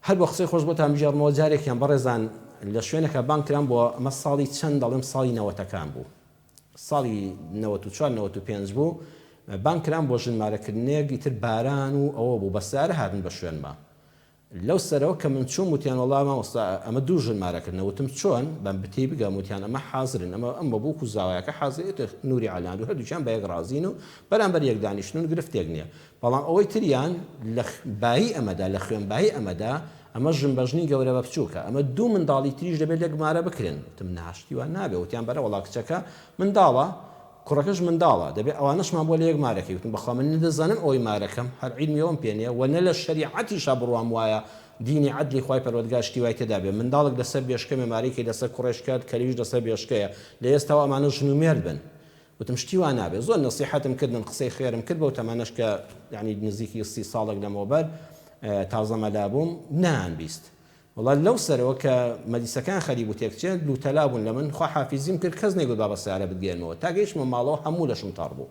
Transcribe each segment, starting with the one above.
هەر بۆ قسەی خۆش بۆتان بگێڕمەوە جارێکیان بەڕێزان لە شوێنێکا بانگ کرام بۆ ئەمە ساڵی چەند دەڵێم ساڵی نەوەتەکان بوو ساڵی 94 95 بوو بانگ کرام بۆ ژن مارەکردنێک ئیتر باران و ئەوە بوو بە سارە هاتن بە شوێنما لەو سەرەوە کە من چووم وتیان وەڵا مامۆستا ئەمە دوو ژن مارەکردنە وتم چۆن بەم بتێی بگەم وتیان ئەمە حازرن ئەمە ئەم بە بووک و زاوایەکە حازر ئیتر نوری عەلاند و هەردووکیان بە یەک ڕازین و بەرامبەر یەک دانیشتن و گرفتێک نییە بەڵام ئەوەی تریان لە بایی ئەمەدا، لە خوێنبایی ئەمەدا، ئەمە ژن بە ژنی گەورە بە بچووکە، ئەمە دوو منداڵی تریش دەبێت لێک مارە بکرێن. وتم نا شتی وا نابێ. وتیان بەرە وەڵا کچەکە منداڵە، کوڕەکەش منداڵە، دەبێ ئەوانەشمان بۆ لە یەک مارە کەی. وتم بەخوا من نە دەزانم ئەوەی مارە کەم، هەر عیلمی ئەوەم پێ نییە و نە لە شەریعەتیشا بڕوام وایە دینی عەدلی خوای پەروەردگار شتی وای تێدا بێ. منداڵێک لەسەر بێشکەمێ مارەی کەی لەسەر کوڕێش کەت، کەلیش لەسەر بێشکەیە. لە ئێستاوە ئەمانە ژن و مێرد بن. وتم شتی وا نابێ زۆر نەسیحەتم کردن قسەی خێرم کرد بەو تەمەنەش کە یانی نزیکی سی ساڵێک لەمەوبەر تازە مەلا بووم نەیان بیست وەڵا لەو سەرەوە کە مەجلیسەکان خەریک بوو تێکچێت لوتەلا بوون لە من خوا حافیزیم کرد کەس نەیگوت با بە سەیارە بتگەیەنمەوە تا گەیشتمە ماڵەوە هەموو لەشم تەڕ بوو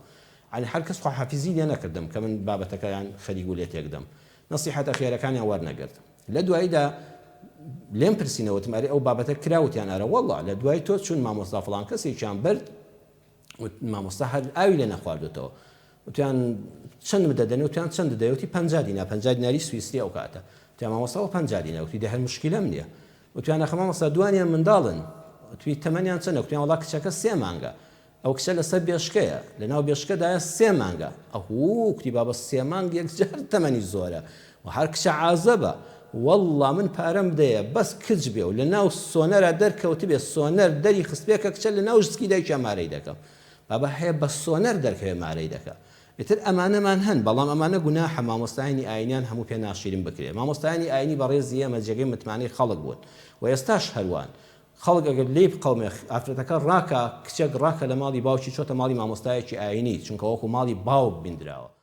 یانی هەر کەس خواحافیزی لێ نەکردم کە من بابەتەکەیان خەریک بوو لێ تێکدەم نەسیحەتە خێرەکانیان وەرنەگرت لە دواییدا لێم پرسینەوە وتم ئەرێ ئەو بابەتە کرا وتیان ئەرە وەڵا لە دوای تۆ چوون مامۆستا فڵان کەسێکیان برد مامۆستا هەر ئاوی لێ نەخواردوتەوە وتیان چەند دەدەنێ وتیان چەند دەدەی وتی 50 دینا 50 دیناری سویسری ئەو کاتە وتیان مامۆستا ئەو 50 دینا وتی دە هەر مشکلەم نییە وتیان ئەخە مامۆستا دوانیان منداڵن وتی تەمەنیان چەندە وتیان وەڵا کچەکە سێ مانگە ئەو کچە لەسەر بێشکەیە لەناو بێشکەدایە سێ مانگە ئەهوو کوتی بابە سێ مانگ یەکجار تەمەنی زۆرە و هەر کچە عازەبە وەڵڵا من پارەم بدەیە بەس کچ بێ و لەناو سۆنەرا دەرکەوتبێ سۆنەر دەری خستبێ کە کچە لەناو زکی دایکیا مارەی دەکەم بابە هەیە بە سۆنەر دەرکەوێ مارەی دەکا ئیتر ئەمانەمان هەن بەڵام ئەمانە گوناحە مامۆستایانی ئاینیان هەموو پێ ناشیرین بکرێ مامۆستایانی ئاینی بەڕێزی ئێمە جێگەی متمانەی خەڵک بوون و ئێستاش هەروان خەڵک ئەگەر لێی بقەومێ ئافرەتەکە ڕاکا کچێک ڕاکە لە ماڵی باوکی چۆتە ماڵی مامۆستایەکی ئاینی چونکە وەکو ماڵی باوک بیندراوە.